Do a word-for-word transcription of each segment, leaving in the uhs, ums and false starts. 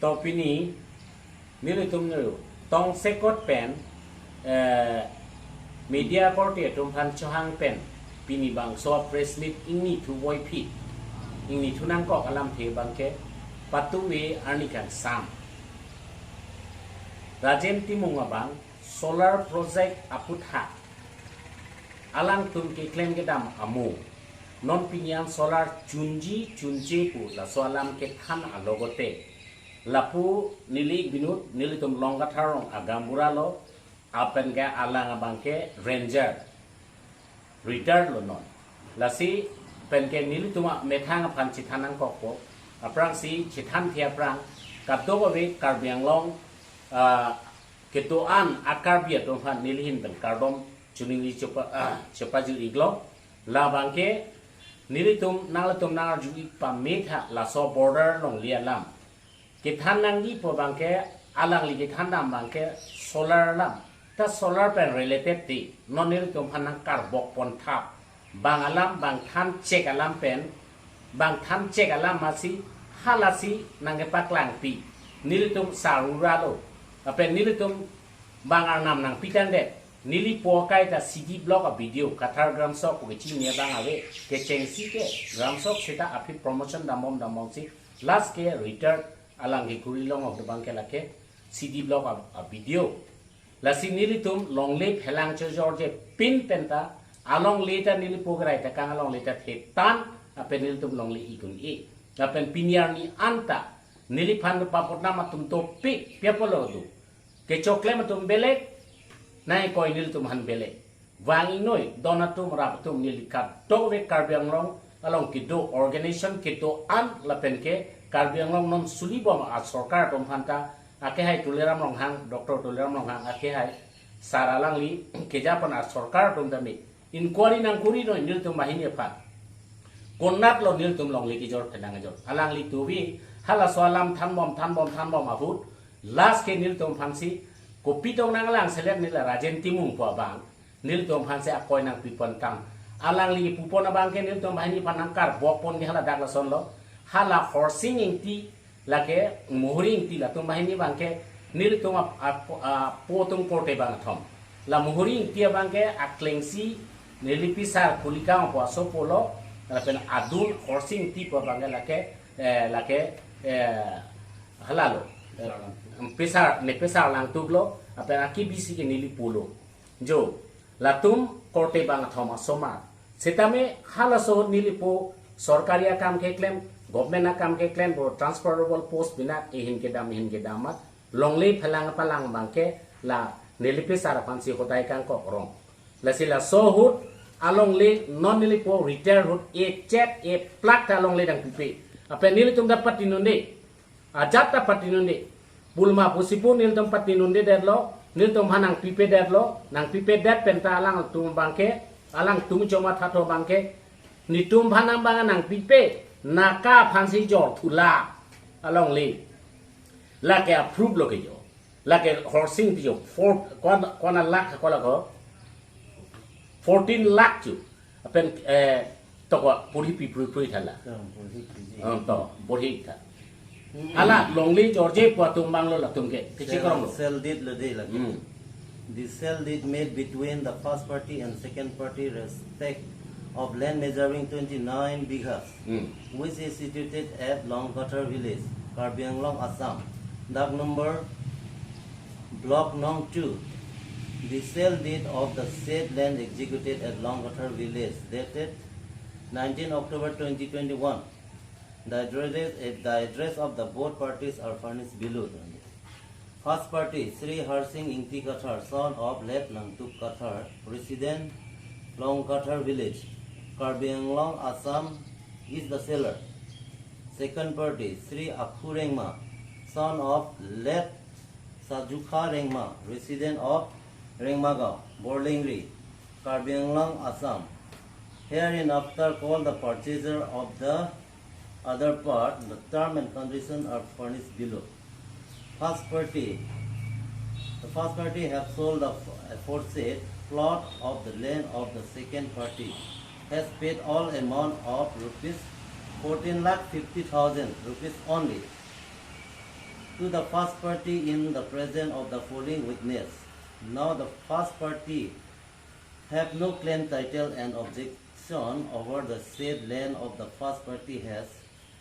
To pini nelitum nero tongsekot pen, eh, media korte atum aphan chohang pen pini bangso press meet ingni thu voiphit, ingni thu nangkok alamthe abangke patuve arni kangsam. Rajen Timung abang solar project aphuthak alangtum keklem kedam amo, non pini an solar chunji chunje pu laso alam kethan alogote, lapu neli binut nelitum Longkathar rong agaonbura lo, lapen ke alang abangke ranger, retired lo non. Lasi pen ke nelitum amethang aphan chethan nangkokpo. Aphrangsi chethan the aphrang kadokave Karbi Anglong, ah, kedo-an a-Karbi atum aphan neli ahin pen kardom choningri chepa, ah, chepajir-iklo. Labangke nelitum nanglitum nangarju-ik pame tha laso border longle alam. Kethan nangji pu abangke, alangli kethan dam abangke solar alam. Ta solar pen related ti non nelitum aphan nangkarbok pon thap. Bang alam, bang thanchek alam pen, bang thanchek alam masi halasi nangkepaklangpi. Nelitum sarura lo. Lapen nelitum bang arnam nangpitangdet. Neli po akai ta C D block a-B D O, Kathar Gramsok pu kechini abang ave. Kechengsi ke Gramsok seta aphi promotion dambom dambomsi last ke retired alang ke Karbi Anglong abangke lake C D block a, a-B D O. Lasi nelitum longle phelang chojorje pin penta alongle ta neli po kerai ta kang alongle ta thetan, lapen nelitum longle ikun-e. Lapen pini arni anta neliphan papotnam atum dopik, pia pulo do. Kechoklem atum belek, nangkoi nelitum aphan belek. Vang ingnoi, don atum rap atum neli kadokave Karbi Anglong along kedo organization kedo-an lapen ke Karbi Anglong non sulibom asorkar atum aphanta, akehai Tuliram Ronghang, Doctor Tuliram Ronghang akehai, sar alangli keja pen asorkar atum tame inquiry nangkuri noi nelitum banghini aphan. Konat lo nelitum longle kejor phelang kejor. Alangli tuvi halaso alam thanbom thanbom thanbom ahut last ke nelitum aphansi kopi tong nanglang selet neli Rajen Timung pu abang nelitum aphansi akoi nangpi pon tang. Alangli pupon abangke nelitum banghini aphan nangkarbok pon ke hala dak lason lo. Hala Horsing Ingti lake Muhuri Ingti latum banghini abangke nelitum ap, ap, apo atum korte bangthom. La Muhuri Ingti abangke aklengsi neli pisar Kulikang apo asopo lo, lapen adun Horsing Ingti pu abangke lake, eh, lake, eh, hala lo. Eh, pisar, ne pisar Langtuk lo, lapen aki bisi ke neli po lo. Jo, latum korte bangthom asomar. Setame halaso neli po sorkari akam keklem, government akam keklem, bo transferable post bina ehin kedam, ehin kedam mat, longle phelang palang abangke la neli pisar aphansi hodai kangkok rong. Lasi laso ahut alongle non neli po retire ahut echet eplak ta alongle nangpipe. Lapen nelitum ta patinunde. Ajat ta patinunde. Bulma pusi pu nelitum patinundedetlo, nelitum aphan nangpipedetlo, nangpipedet penta alangtum abangke, alangtum choma thato abangke, netum aphan nang abang nangpipe, naka aphansi jor thula alongle. Lake approve lo ke jo. Lake Horsing Ingti jo, four, kwan, kwan lakh, kwan lakh ko? Fourteen lakh jo. Lapen, eh, toko porhi pi prui prui thala. Hmm, porhi pi ji. Hmm, to, porhi tha. Hmm. Hala longle jorje pu atum abang lo latum ke. Kechek rong lo. Sale deed lo de lake. Hmm. The sale deed made between the first party and second party respect of land measuring twenty-nine bighas, Hmm. which is situated at Longkathar village, Karbi Anglong, Assam. Dak number, Block Nong two. The sale deed of the said land executed at Longkathar village dated nineteen October twenty twenty-one. The address, the address of the both parties are furnished below. First party, Shri Harsing Ingti Kathar, son of late Langtuk Kathar, resident Longkathar village, Karbi Anglong, Assam, is the seller. Second party, Shri Akhu Rengma, son of late Sajukha Rengma, resident of Rengmagaon, Borlengri, Karbi Anglong, Assam, hereinafter called the purchaser of the other part. The term and condition are furnished below. First party, the first party have sold the aforesaid plot of the land of the second party, has paid all amount of rupees fourteen lakh fifty thousand rupees only. to the first party in the presence of the following witness. Now the first party have no claim, title and objection over the said land of the first party, has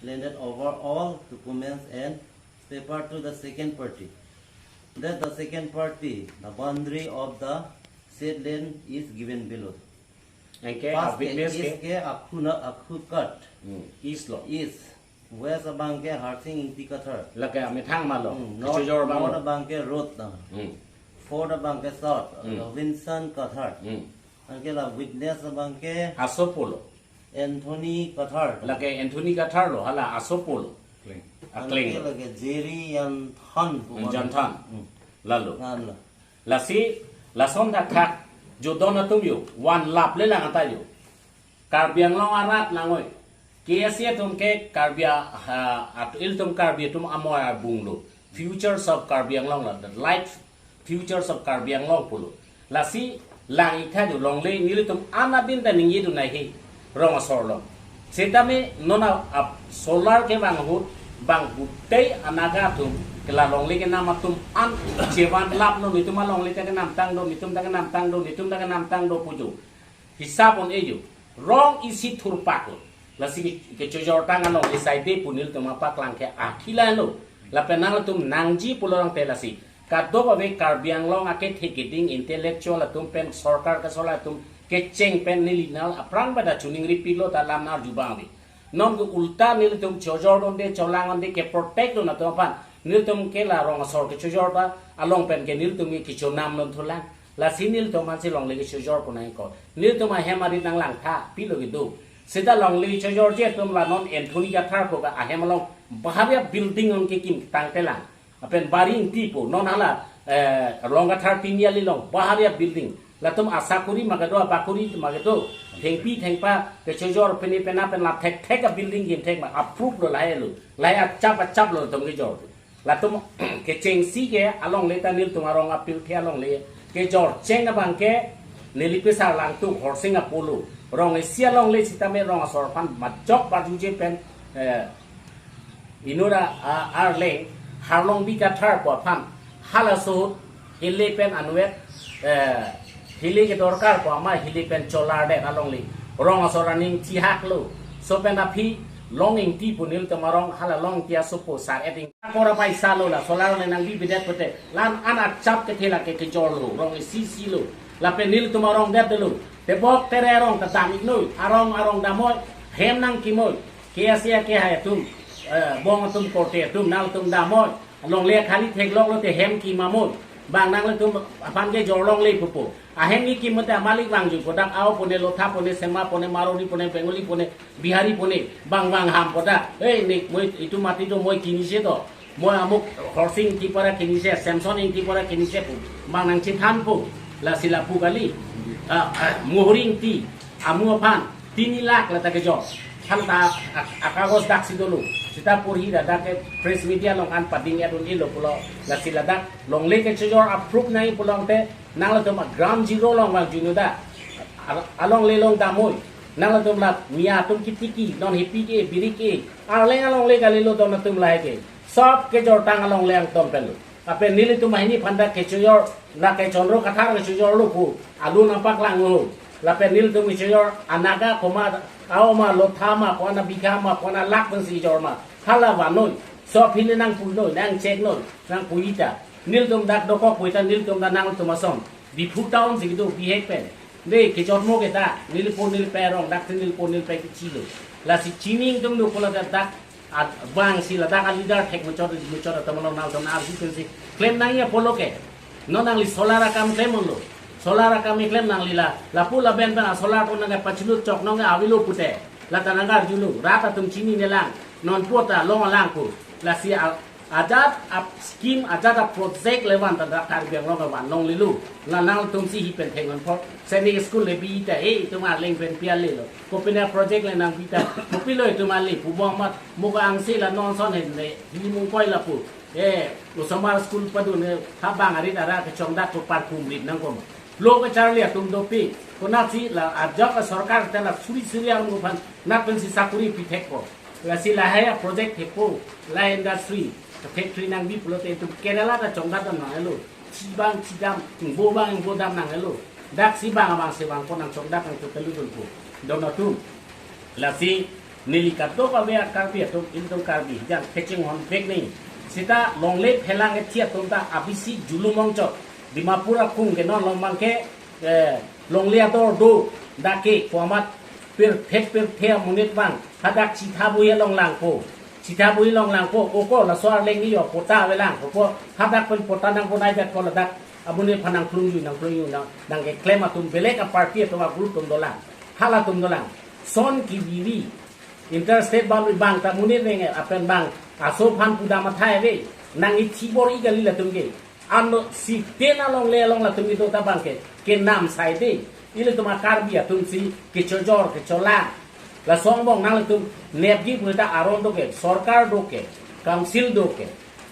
landed over all documents and paper to the second party, that the second party, the boundary of the said land is given below. Anke first ke witness east ke ke Akhuna, Akhu Kat. Hmm, east lo. East. West abang ke Harsing Ingti Kathar. Lake amethang ma lo. Hmm, north, kechojor abang north lo. Abang ke road na. Hmm. Fourth abang ke south, Hmm. Robinson Kathar. Hmm. Anke la witness abang ke Asopo lo. Anthony Kathar. Lake Anthony Kathar lo, hala Asopo lo. Akleng. Anke lake Jerry Yanthan. Yanthan. Hmm. Lalo. Lalo. Lasi, lason thakthak, jodon atum yo, van laple lang ata yo. Karbi Anglong arat nangoi. K S A atum ke Karbi a-, ha, at-, ilitum Karbi atum amoi abung lo. Futures of Karbi Anglong lo, the light futures of Karbi Anglong pulo. Lasi, lang-ik tha yo longle, nelitum an abin ta ningje dun nai he, rong asor lo. Setame non a, a solar kevang ahut, bang gutei anaga atum, ke la longle kenam atum an chevan lap non, netum alongle ta kenamtang do, netum ta kenamtang do, netum ta kenamtang do pu jo. Hisap un-e jo. Rong isi thurpak lo. Lasi ke, kechojor tang alongle saide pu nelitum apaklang ke akhila lo. Lapen nangtum nangji pulo rang te lasi. Kadokave Karbi Anglong akethe keding intellectual atum pen sorkar ke solar atum kecheng pen neli nal aphrang pada chuning ripik lo ta lam nar jubang ave. Non ke ulta nelitum chojor donde, cholang donde, ke protect dun atum aphan. Nelitum ke la rong asor kechojor ta along pen ke nelitum ke kechonam non thulang. Lasi nelitum aphan si longle kechojor pu nangkok. Nelitum ahem arit nanglang tha, pilo kedo. Seta longle chojorji atum la non Anthony Kathar pu ke ahem along baharia building on kekim tangtelang. Lapen Bari Ingti pu, non hala, eh, Long Kathar Tiniali along, baharia building. Latum asakuri ma kedo, abakuri ma kedo. Thengpi thengpa, kechojor pene pena pen la thekthek abuilding kim thek ma, approve lo lahai lo. Lahai achap achap lo latum kejor. Latum kechengsi ke alongle ta nelitum arong apirthe alongle. Kejor cheng abang ke, neli pesar langtuk Horsing Apollo. Rong isi alongle sitame rong asor aphan majok barjuje pen, eh, inut a, a, arleng, Harlongbi Kathar pu aphan, halaso ahut, hile pen anvet, eh, hile kedorkar pu ama hile pen cholar det alongle. Rong asor aning thihak lo. So pen aphi Long Ingti pu nelitum arong hala Long Ingti asopo sar eting. Kora paisa lo la, solar ne nangbi bidet pute. Lan an achap kethe lake kejor lo, rong isi isi lo. Lapen nelitum arong det lo. Tebok tere arong ta dam-ik noi, arong arong damnoi, hem nangkimnoi. K S A kehai atum, eh, bong atum korte atum, nangtum damnoi. Longle khali theklok lote hem kimamnoi. Bang nanglitum aphan kejor longle pupo. Ahem kekim mate amalik vangju kodak ao pone, lotha pone, sema pone, marwari pone, Bengali pone, Bihari pone, bang vang ham kodak. Hei, ne, moi, itum mati to moi kinise to. Moi amuk Horsing Ingti para kinise, Samson Ingti para kinise pu. Bang nangchethanpo. Lasi lapu kali. Ah, ah, Muhuri Ingti. Amu aphan. Tini lakh la ta kejor. Than ta ak-, akagos daksi dolo. Seta porhi ra dak ke press media along an pading ya dun ilo pulo. Lasi ladak longle kechojor approve nai pulote nanglitum a ground zero along vangjuno da. Al-, alongle along damnoi. Nanglitum la mia atum kitiki, non hipi ke, biri ke. Arleng alongle kalilo don atum lahai ke. Sob kejor tang alongle angton pen lo. Lapen nelitum ahini aphan ta kechojor, la ke Chandra Kathar kechojor lo pu, alun nangpaklang lo. Lapen nelitum kechojor, anaga koma, ao ma, lotha ma, kona bigha ma, kona lakh pensi kejor ma. Hala vannoi, sob hile nangpuinoi, nangcheknoi, nangpui ta. Nelitum dak dokok pui ta, nelitum ta nangtum ason. Diphu town si kedo, bihek pen. De, kejormo ke ta, nelipo nelipe arong, dak si nelipo nelipe kechilo. Lasi chini ingtung do pulo dak, dak, at bang si ladak a leader thek muchot, muchot atum along nangtum arju pensi. Klem nangji apotlo ke. Non nangli solar akam klem unlo. Solar akam keklem nangli la. Lapu laben pen a solar pu nangke pachilut chok nangke avelo pute. La ta nangkarjulo. Rat atum chininelang. Non pu ta long alang pu. Lasi a ajat a scheme, ajat a project le van ta dak Karbi Anglong ke van longlelo. La nangtum si hi pen thek non pho. Sainik school le bi ta, eh, itum arleng pen pi ale lo. Kopine project le nangpi ta. Kopilo itum ale pu bom mat. Mo ka angse la non ason hen le. Hi mungkoi lapu. Eh, osomar school padun, eh, ha bang arit ara kechongdak pu parkum rit nangkoma. Lo kecharli atum dopik. Konatsi la ajok a sorkar ta la suri suri amu aphan. Nat pensi sakuri pithekpo. Lasi lahai a project thekpo, lahai industry. Factory nangbi pulote itum Kerala ta chongdat dam nangnelo. Chibang chidam, ingbo bang ingbo dam nangnelo. Daksi bang abang se bang pon nangchongdat nangtutelu dunpo. Don atum. Lasi neli kadokave a-Karbi atum, ilitum Karbi jan kachinghon vek nangji. Seta longle phelang ethi atum ta abisi julum ongchot. Dimapur akung ke non long bang ke, eh, longle ador do, dak ke komat pirthe pirthe amonit bang hadak chitha bui along langpo. Chitha bui along langpo, oko laso arleng ni yo patta avelang, oko hadak pen patta nangponai det ko ladak amonit aphan nangplung ju, nangplung ju, nang, nangkeklem atum belek a-party atum a-group atum dolang. Halatum dolang. Son kebibi. Interstate boundary bang ta monit reng lapen bang aso aphan pudam athai ave. Nang ithi bor-i kali latum ke. Ano siten alongle along latum kedo ta bang ke, kenam sai de. Ilitum a-Karbi atum si kechojor kecholang. Laso angbong nanglitum nepji pu ta aron do ke, sorkar do ke, council do ke,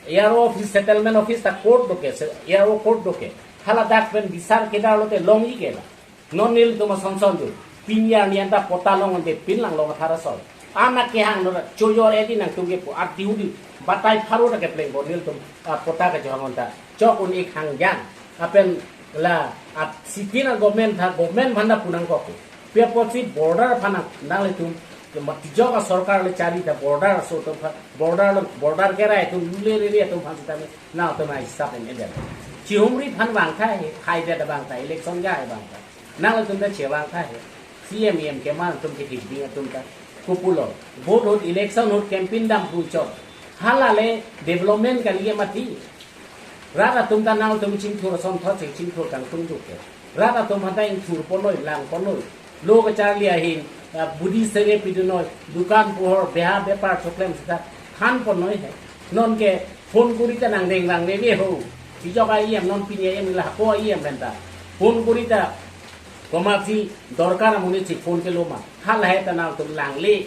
A R O office, settlement office ta court do ke, se-, A R O court do ke. Haladak pen bisar kedar lote longji ke la. Non nelitum ason son do. Pini arni anta patta longonde pin lang long athara sol. Anak kehang nora chojor edi nangtum kepu ati hudi. Batai pharo ta keplengpo nelitum, ah, patta kachehang anta. Chok un-ik hang jang. Lapen la at sitena government tha, government aphan ta pu nangkok. Pi apotsi border aphan nanglitum, kema tijok a-sorkar le chari ta border aso atum aphan, border lo, border kerai atum lule rere atum aphan sitame nangtum ai stop en eder. Chihumri aphan vangtha he, hai det vangtha, election ke hai vangtha. Nanglitum ta chevangtha he. C M E M keman atum ke thik ding atum ta. Kopulo. Vote ahut, election ahut campaign dam pu chot. Hala le development kali ke mati. Rat atum ta nangtum chingthur asonthot si chingthur kangtung juk ke. Rat atum aphan ta ingthur ponnoi, lang ponnoi. Lo kacharli ahin, ah, Buddhist sere pidunoi, dukan pohor, beha bepar choklem seta than ponnoi he. Non ke phone kuri ta nangdeng vangve ve ho. Tijok a-E M non pini a-E M la ko a-E M pen ta. Phone kuri ta komatsi dorkar amonit si phone kelo ma. Halahai ta nangtum langle.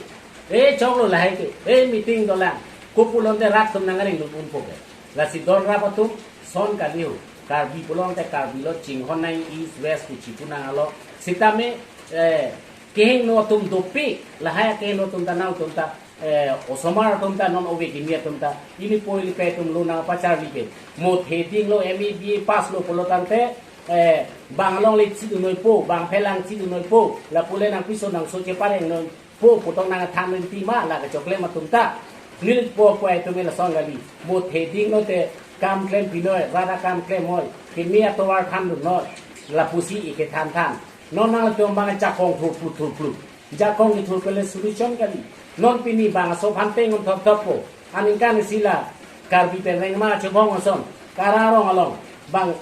E choklo lahai ke. E meeting dolang. Kopulote rat atum nang aring dun unpo ke. Lasi don rap atum son kali ho. Karbi pulote Karbi lo chinghon nang East West kuchi punang alo. Sitame, eh, kehingno atum dopik. Lahai kehingno atum ta nangtum ta, eh, osomar atum ta non ove kimi atum ta. Ini poi lipe atum lo nangpacharli pe. Mo theding lo M A B A pass lo pulotangte, eh, bang alongle chidunnoipo, bang phelang chidunnoipo. Lapu le nangpiso nangso cheparengnoi. Po putong nangthan rinti ma la kachoklem atum ta. Nelipo po atum lason kali. Mo theding lote kam klem pinoi, rara kam klem hoi. Kimi atovar than dunnoi. Lapusi ike than than. Non nangtum bang jakong thurplu thurplu. Jakong kethur pele solution kali. Non pini bang aso aphan tengon thop thop po. Aningkan isi la Karbi pen rengma chebong ason. Kararong along. Bang,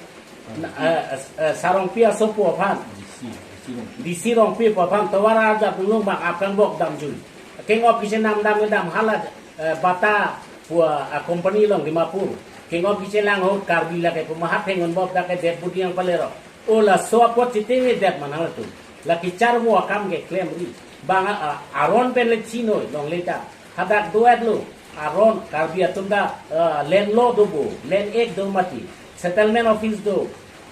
eh, eh, Sarongpi asopo aphan. D C, D C Rongpi. D C Rongpi po aphan tovar arjap nung bang apkan bok damjui. King of Kitchen nam dam dam hala, eh, Bata pu, ah, company along Dimapur. King of Kitchen lang ho Karbi lake pu mahat hengon bok dak ke deputy yang palero. O laso apot siteng ni det manang tu. Lake charvo akam ke klemri. Bang, ah, aron pen le chinoi longle ta. Hadak duet lo. Aron Karbi atum ta, eh, land law do bo, land act do mati, settlement office do.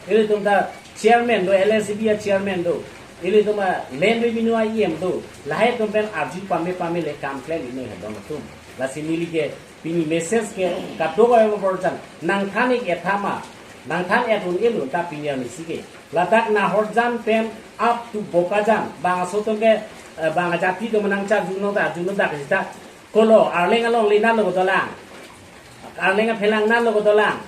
Ilitum ta chairman do, L S B a chairman do. Ilitum a land revenue a E M do. Lahai atum pen arju pame pame le kam klem inoi ha don atum. Lasi neli ke pini message ke kadokave borjan. Nangthan ik ethama. Nangthan et un-e lo ta pini amisi ke. Ladak Nahorjan pen up to Bokajan. Bang aso atum ke, eh, bang ajati atum nangcharjuno ta, juno dak jita. Kolo, arleng alongle nanlo dolang. Arleng aphelang nanlo dolang.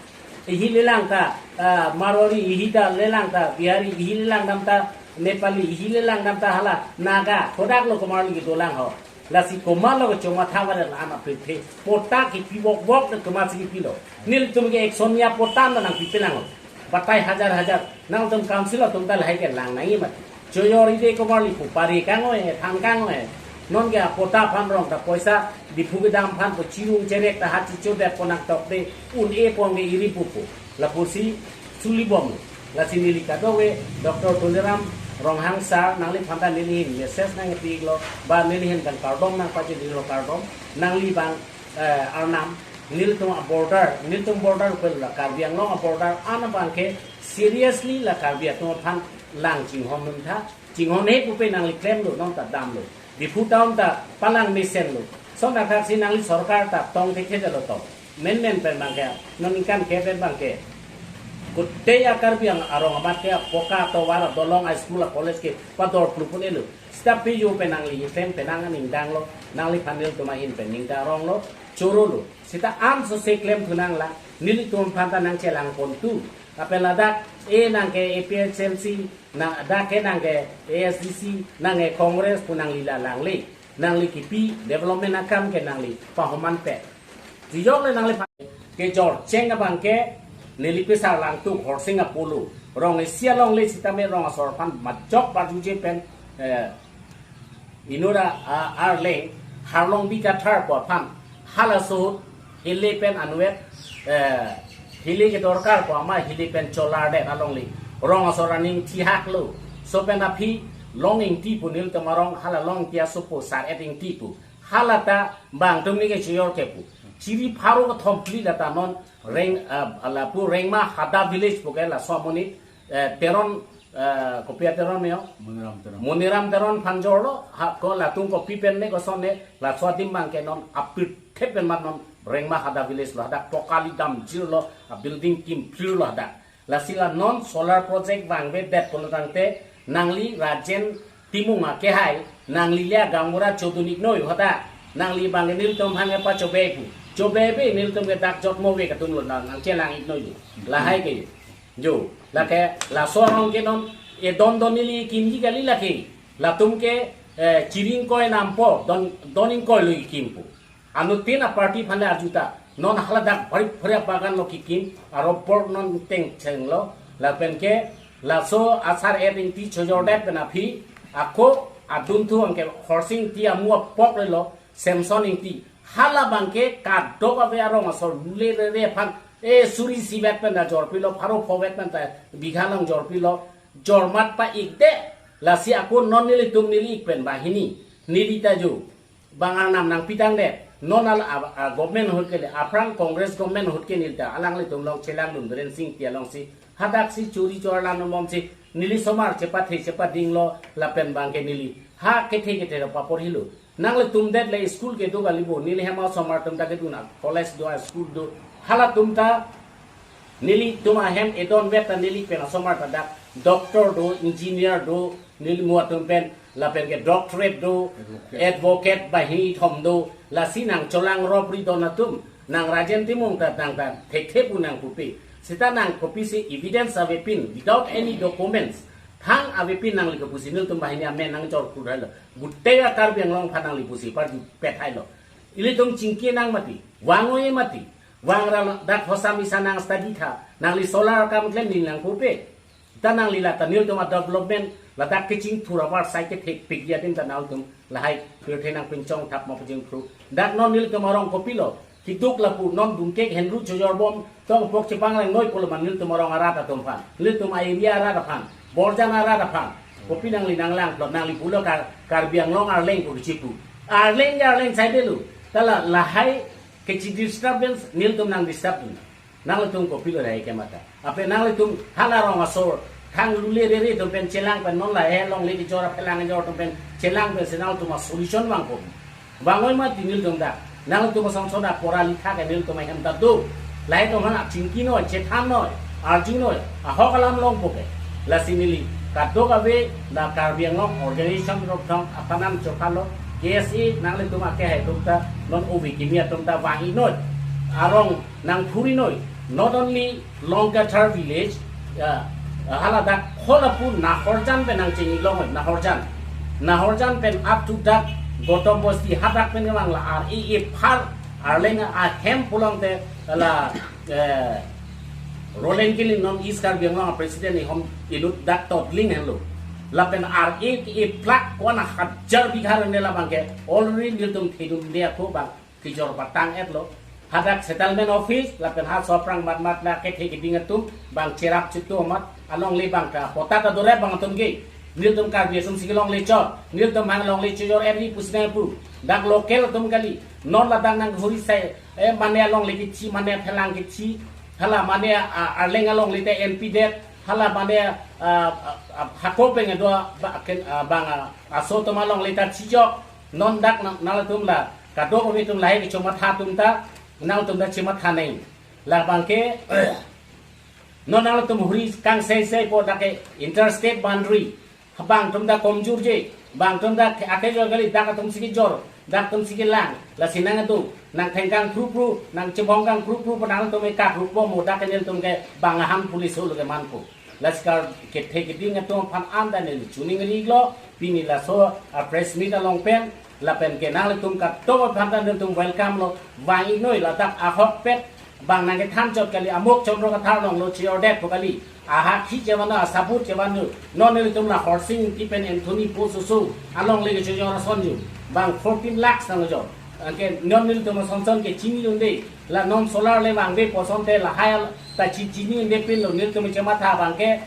Ihi lelang ta, ah, Marwari, ihi ta lelang ta, Bihari, ihi lelang dam ta, Nepali, ihi lelang dam ta hala, Naga, kodak lo komarli kedolang ho. Lasi komarlo kechoma thavar la ama pirthe. Patta kipi bok bok de komatsi kipilo. Nelitum ke ek sonia patta nangpipelang ho. Batai hajar hajar. Nangtum council atum ta lahai ke lang nangji mati. Choyor ide komarli pu pari kangoi, than kangoi. Non ke patta aphan rong ta poisa Diphu kedam aphan pu chirung cherek ta hat chichodet pu nangtokde un-e pon ke iri pupu. Lapusi chuli bom. Lasi neli kadokave Doctor Tuliram Ronghang sir nangliphan ta neli hin message nangpi iklo. Ba neli hin bang kardom nangpachini lo kardom. Nangli bang, eh, arnam. Nelitum a border. Nelitum border pen la Karbi Anglong a border. An abang ke seriously la Karbi atum aphan lang chinghon un tha. Chinghon he pupe nangli klemlo, non ta damlo. Diphu town ta palang mesenlo. Son akhak si nangli sorkar ta tong thekthe lo tong. Menmen pen abangke, non ningkan ke pen abangke, kutei a-Karbi Anglong arong amat ke poka atovar, adolong, a-school, a-college ke pador plu pun elo. Sita pe yo pen nangli pen pen nang aning danglo, nangliphan nelitum ahin pen ning daronglo, chorolo. Sita anso se klemthu nanglang, nelitum aphan ta nangchelang pontu. Lapen ladak e nangke A P H L C, nang dak ke nangke A S D C, nangke Congress pu nangli la langle. Nangli kipi development akam ke nangli pahoman pe. Tijok le nangliphan kejor cheng abangke neli pesar langtuk Horsing Apollo. Rong isi alongle sitame rong asor aphan majok parjuje pen, eh, inut a, a, arleng Harlongbi Kathar pu aphan halaso ahut hile pen anvet, eh, hile kedorkar pu amat hile pen cholardet alongle. Rong asor aning thihak lo. So pen aphi Long Ingti pu nelitum arong hala Long Ingti asopo Sar-et Ingti pu. Hala ta bang atum ni ke chojor ke pu. Chiri pharo kethom phli lata non Reng, ah, lapu Rengma Hada village pu ke laso amonit, eh, Teron, eh, kopi a-Teron me yo? Moniram Teron. Moniram Teron aphan jorlo, ha, ko latum kopi pen ne koson ne, laso adim abangke non apirthe pen mat non Rengma Hada village lo hadak, pokali damjirlo, a-building kimphirlo hadak. Lasi la non solar project vangvedet pulo tangte, nangli Rajen Timung akehai, nangli le gaonbura chodun-ik noi hadak, nangli abang nelitum aphan kepachobe pu. Chobe be nelitum ke dak jotmo ave atum lo nang, nangchelang-ik noi. Lahai ke. Jo, lake, laso arong ke non, e don don neli kimji kali lake. Latum ke, eh, chiri ingkoi nampo, don, don ingkoi lo ikim pu. Anuttin a-party aphan le arju ta. Non haladak bari bari abagan lo kikim, a-rubber non tengcheng lo, lapen ke laso a-Sar-et Ingti chojordet pen aphi, ako adunthu abangke Horsing Ingti amu apok le lo, Samson Ingti. Hala abangke kadokave arong asor lule rere aphan, e suri isi vet pen ta jorpilo, pharo pho vet pen ta bigha along jorpilo, jormat pa-ik de, lasi ako non nelitum neli-ik pen banghini, neli ta jo. Bang arnam nangpitang det. Non al a, a, government ahut ke le, aphrang Congress government ahut ke neli ta, alanglitum along chelang dun Biren Sing Ingti alongsi. Hadak si chori chor lan bomsi, neli somar chepathe chepadinglo, lapen abangke neli ha kethe kethe lo papor hilo. Nanglitum det le school kedo kali bo, neli hem asomar atum ta kedun a, college do, a-school do. Halatum ta nelitum ahem edon vet ta neli pen asomar ta dak doctor do, engineer do, neli mu atum pen, lapen ke doctorate do, advocate, advocate banghini thom do, lasi nangcholang ropri don atum, nang Rajen Timung ta nang ta thekthe pu nangpupe. Sita nang kopisi evidence avepin, without any documents, thang avepin nangli kepusi nelitum banghini amen nangjor kudai lo. Gutei a-Karbi Anglong aphan nangli pusi parju pethai lo. Ilitum chingki nang mati, vang-oi mati, vangra dak hosam isa nang study tha, nangli solar akam klem neli nangpupe. Ta nangli la ta nelitum a-development, ladak kechingthur apar sai kethek pik ya din ta nangtum lahai pirthe nangpinchong thap ma pajingphru. Dak non nelitum arong kopilo, kiduk lapu non dungkek henru chojor bom, tong pok chepanglang noi pulo ma nelitum arong arat atum aphan. Nelitum a-area arat aphan, Borjan arat aphan. Kopi nangli nanglang plot nangli pulo Kar-, Karbi Anglong arleng ko kechipu. Arleng ya arleng sai delu. Ta la lahai kechi disturbance nelitum nang disturb dun. Nanglitum kopilo rai ke mata. Ape nanglitum hala rong asor, thang lule rere atum pen chelang pen non lahai longle kejor aphelang kejor atum pen chelang pen si nangtum a-solution vangpo. Vang-oi mati nelitum dak. Nangtum asong soda pora likha ke nelitum ahem ta do. Lahai atum aphan chingki noi, chethan noi, arju noi, ahok alam longpo ke. Lasi neli kadokave la Karbi Anglong organization rok thong apanam chophalo, K S A nanglitum akehai atum ta non ove kimi atum ta vang-ik noi. Arong nangphuri noi, not only Long Kathar village, uh, hala dak holapu Nahorjan pen nangchini long noi, Nahorjan. Nahorjan pen up to dak Gautam Bosti hadak pen kemang la ar e e phar arleng ahem pulote la, eh, Roland Killing non East Karbi Anglong president ni hom inut dak Totling henlo. Lapen ar e e plak kona hajar bigha ne labang ke already nelitum thedun dia ko bang kejor patang et lo. Hadak settlement office, lapen ha soprang mat mat na kethe keding atum, bang cherap chitu amat, alongle bang ta, pota ta dore bang atum ke. Nelitum Karbi atum si longle chot, nelitum hang longle chojor eri pusina pu. Dak local atum kali, non ladak nang huri sai, eh, mane alongle kichi, mane phelang kichi, hala mane, ah, arleng alongle te N P det, hala mane, ah, ah, ah, hako peng do, ba, ken, ah, bang, ah, aso atum alongle ta chijok, non dak nang, nangtum la, kadokave atum lahai kechomatha atum ta, Nangtum dak chematha nang. Labang ke non nangtum huri kangseisei po dak ke interstate boundary. Bang atum dak komjur je. Bang atum dak ake jor kali, dak atum si kejor, dak atum si kelang. Lasi nang atum nang thengkang pru pru, nang chebong kang pru pru, nangtum ekak rupo mo dak ke nelitum ke bang ahan police holo ke manpo. Lasi kar kethe keding atum aphan anta neli choningri lo, pini laso a press meet along pen, lapen ke nanglitum kato aphan ta nelitum welcome lo, vang-iknoi ladak ahokpet, bang nang kethan chot kali, amuk Chandra Kathar along lo cheordet po kali, ahakhi chevan lo, asabut chevan lo, non nelitum la Horsing Ingti pen Anthony Po Soso alongle kechojor ason jo, bang fourteen lakhs nangjo, anke non nelitum asonson ke chini unde, la non solar le vangve pu asonte lahai ta chi chini unde pinlo, nelitum chematha abang ke,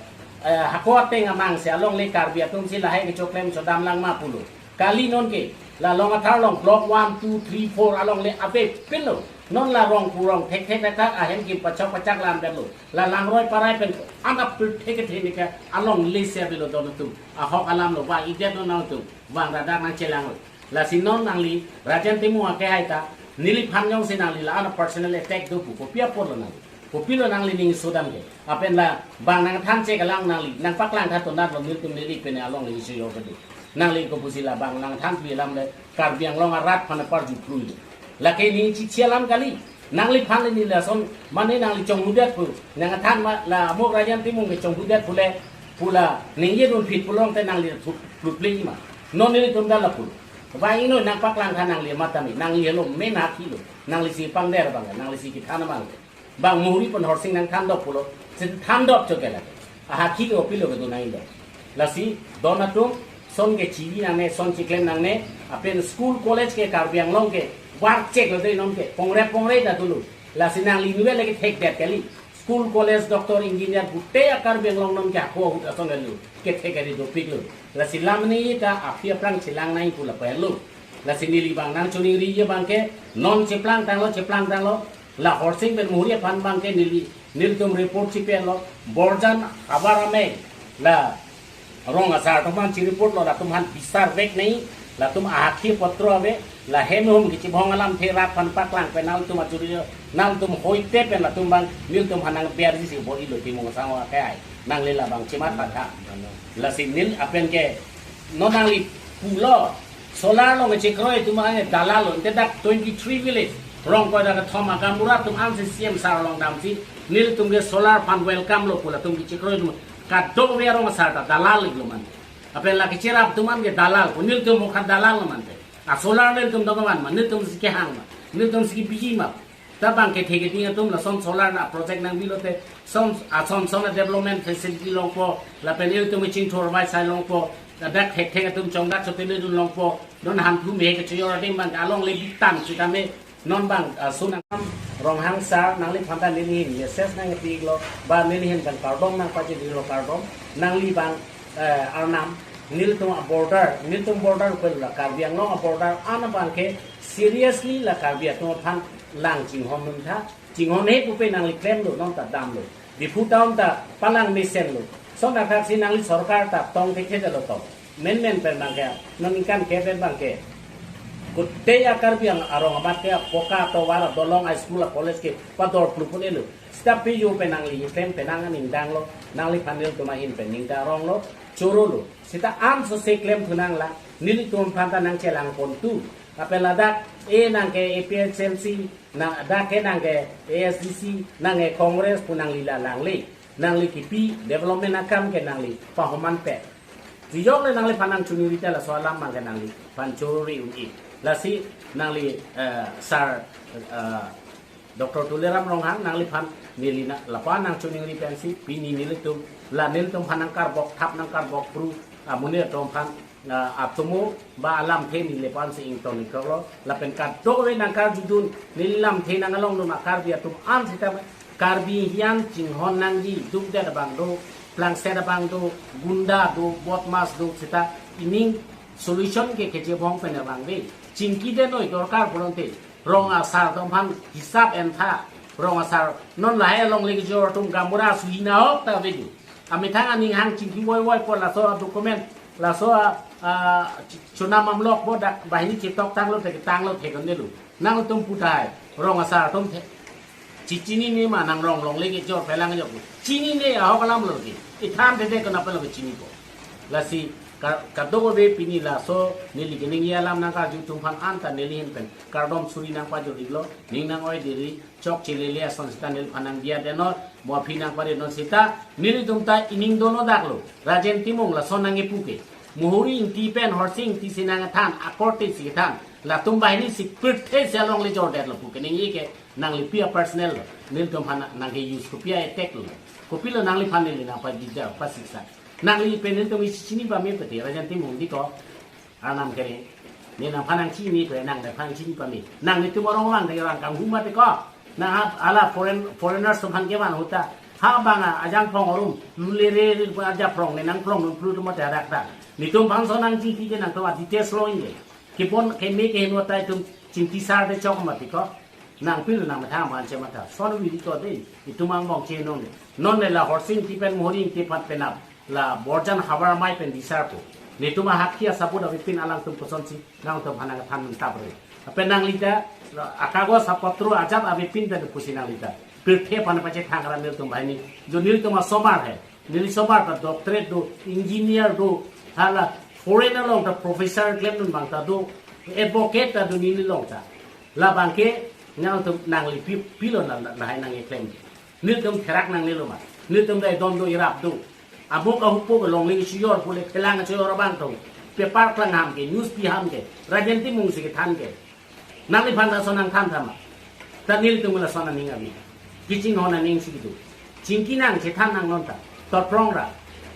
eh, hako ateng amang si alongle Karbi atum si lahai kechoklem chodam lang ma pulo. Kali non ke, la Long Athar along block one, two, three, four alongle ave pinlo. Non la rong kurong thek thek thek thek ahem kim pachok pachak lam berlo. La Langroi Parai pen anap pil thek thek ne ke alongle si avelo don atum. Ahok alam lo, vang-ikdet non nangtum. Vang radak nang chelang lo. Lasi non nangli Rajen Timung ake hai ta, neliphan jongsi nangli la-an personal attack do pu, kopi apotlo nangli? Kopilo nangli ning sodam ke? Lapen labang nangthan che kalang nangli, nangpaklang tha tonat lo, nelitum neli pen alongle isi yo kedo. Nangli kopusi labang nangthan pi alam le Karbi Anglong arat aphan aparju prui. Lake ning chichi alam kali. Nangliphan le neli lason mane nangli chonghudet pu. Nangthan ma la amuk Rajen Timung ke chonghudet pu le, pu la ningje dunphit pu along te nangli thu-, thupli ma. Non nelitum dal lapu. Vang-iknoi, nangpaklang tha nangli matami, nangli helo main hakhi lo, nangli si pangder abang, nangli si kethan abang. Bang Muhuri pen Horsing nangthandok pulo, si thandok chot ke lake. Ahakhi ke opilo kedo nang-iklo. Lasi don atum, son ke chibi nangne, son chiklem nangne, lapen school college ke Karbi Anglong ke, warchek lo dei non ke, pongre pongre ta dolo. Lasi nangli nuwe lake thekdet kali. School, college, doctor, engineer, gutei a Karbi Anglong non ke hako ahut ason lo, kethek kali dopiklo. Lasi lam ni ta aphi aphrang chelang nang pu lapu lo. Lasi neli bang nang choningri je abang ke, non cheplang tanglo, cheplang tanglo. La Horsing pen Muhuri aphan abang ke neli, nelitum report chipelo. Borjan abar amei la rong asar atum aphan chi report lo, latum aphan bisar vek nai, latum ahakhi apotro ave, la hem hum kechibong alamthe rat aphan paklang pen nangtum ajuri, nangtum hoite pen latum abang, nelitum aphan nang berji si bo ilo Timung asang wa kai. Nangli labang chematha tha. Lasi neli apen ke, non nangli pulo, solar along kechekroi atum ang dalal lo, ante dak twenty-three village, rong koi dak thom a gaonbura atum ansi C M sar along damsi, nelitum ke solar aphan welcome lo pu latum kechekroi atum, kadokave arong asar ta dalal lo man. Lapen la kecherap atum an ke dalal, pu nelitum mokha dalal lo man te. A solar nelitum dong man ma, nelitum si kehang ma, nelitum si kebiji ma. Ta bang kethe keding atum lason solar na project nang bilo te, son, ason son a development facility longpo, lapen ilitum chingthur vai sai longpo, dak thek thek atum chongdak sote le dun longpo, non hanthu me ke cheyor adim bang alongle bitang sitame, non bang, ah, sunang Ronghang sar nangliphan ta neli hin message nangpi lo, ba neli hin bang kardom nangpajir lo kardom, nangli bang, eh, arnam, nelitum a border, nelitum border pen la Karbi Anglong a border an abang ke seriously la Karbi atum aphan lang chinghon un tha, chinghon he pupe nangli klemlo, non ta damlo. Diphu town ta palang mesenlo. Son akhak si nangli sorkar ta tong thekthedetlo tong. Menmen pen bang ke, non ningkan ke pen bang ke. Kute a Karbi Ang-, arong amat ke, poka tovar, dolong, a school, a college ke, pador plupun elo. Sita piyu pen nangli klem pen nang aning danglo, nangliphan nelitum ahin pen ning darong lo, choro lo. Sita an so se klem thu nang la, nelitum aphan ta nang chelang pon tu. Lapen ladak, e nang ke A P H L C, nang dak ke nang ke A S D C, nang ke Congress pu nangli la langle. Nangli kipi development akam ke nangli pahoman pe. Tijok le nangliphan nang chuniri ta laso alam bang ke nangliphan chori un-e. Lasi nangli, eh, sar, eh, Doctor Tuliram Ronghang nangliphan neli na lapa nang chuningri pensi pini nelitum la nelitum aphan nang karbok thap nang karbok pru amonit atum aphan, ah, atomo ba alamthe neli aphan si ingtong ingtong lo lapen kadokave nang karjudun neli lamthe nang along dun a Karbi atum an sita Karbi hian chinghon nangji dukdet abang do, plangset abang do, gunda do, bodmas do sita ining solution ke kechebong pen abang de. Chingki de noi dorkar pulote. Rong asar atum aphan hisap en tha. Rong asar non lahai alongle kejor atum gaonbura suhi na ok ta veju. Amethang aning hang chingki voi voi po laso document, laso, ah, chonam amlok po dak bahini chetok tanglo te tanglo thekon delo. Nangtum pu tahai. Rong asar atum the. Chichinine ma nang rong longle kejor pelang jok. Chinine ahok alam lo ke. Ithan thede kona pelo ke chinipo. Lasi ka-, kadokave pini laso neli keningje alam nangkarju atum aphan anta neli ahin pen kardom suri nangpajor-iklo, ning nang-oi diri, chokche lele ason seta neliphan nangdiya denor, mo aphi nangpare non seta, nelitum ta ining dono daklo, Rajen Timung lason nangkepu ke. Muhuri Ingti pen Horsing Ingti si nangkethan, akorte si kethan, latum banghini si pirthe si alongle jordetlo pu keningje ke, nanglipi a personal lo, nelitum aphan nangke-use kopi a-attack lo, kopilo nangliphan neli nangpajija, pasiksa. Nangli pen nelitum isi chini pame pete, Rajen Timung diko, Arnam kere. Ne nangphan nangchini pe, nang nangphan chini pame. Nanglitum arong lang de rang kanghuma te ko. Nang ha hala foreign, foreigners atum aphan kevan ahut ta. Ha bang a, ajang phong arum. Lule re re pu aja phong ne nang phong nun pru tum te hadak ta. Netum aphan ason nangchingki ke nangtum a details lo inge. Kepon keme keheno ta itum chingki sar de chok mati ko. Nangpilo nangmatha man chematha. Ason viri ko de. Itum angbong chenong de. Non ne la Horsing Ingti pen Muhuri Ingti aphan penap la Borjan Havar Amei pen disar pu. Netum ahakhi asabut avepin alangtum kosonsi nangtum aphan nangthan tapre. Lapen nangli ta akagos apotro ajat avepin pen pusi nangli ta pirthe aphan pachethang ra nelitum banghini. Jo nelitum asomar he. Neli somar ta doctorate do, engineer do, hala foreign along ta professor klemdun abang ta do, advocate ta do neli along ta. Labang ke nangtum nangli pi-, pilo na, na, lahai nangkeklem. Nelitum therak nangnelo ma. Nelitum dai don do irap do. Amo kahupo ke longle sijor pule phelang sijor abang tong. Paper klang ham ke, news pi ham ke, Rajen Timung si kethan ke. Nangliphan ta ason nangthan tha ma. Ta nelitum lason aning abi. Kichinghon aning si kedo. Chingki nang chethan nang non ta. Toprong ra.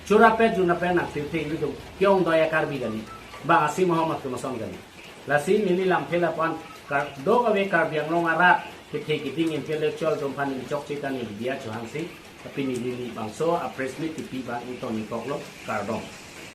Chura pet juna pen nang pirthe nelitum. Ke-ong doya Karbi kali. Bang asi Muhammad ke mason kali. Lasi neli lamthe lapu-an kar-, dokave Karbi Anglong arat kethe keding intellectual atum aphan neli chokche ta neli diya chohangsi, tapi neli bangso a press meet kepi abang ington ingkoklo, kardom.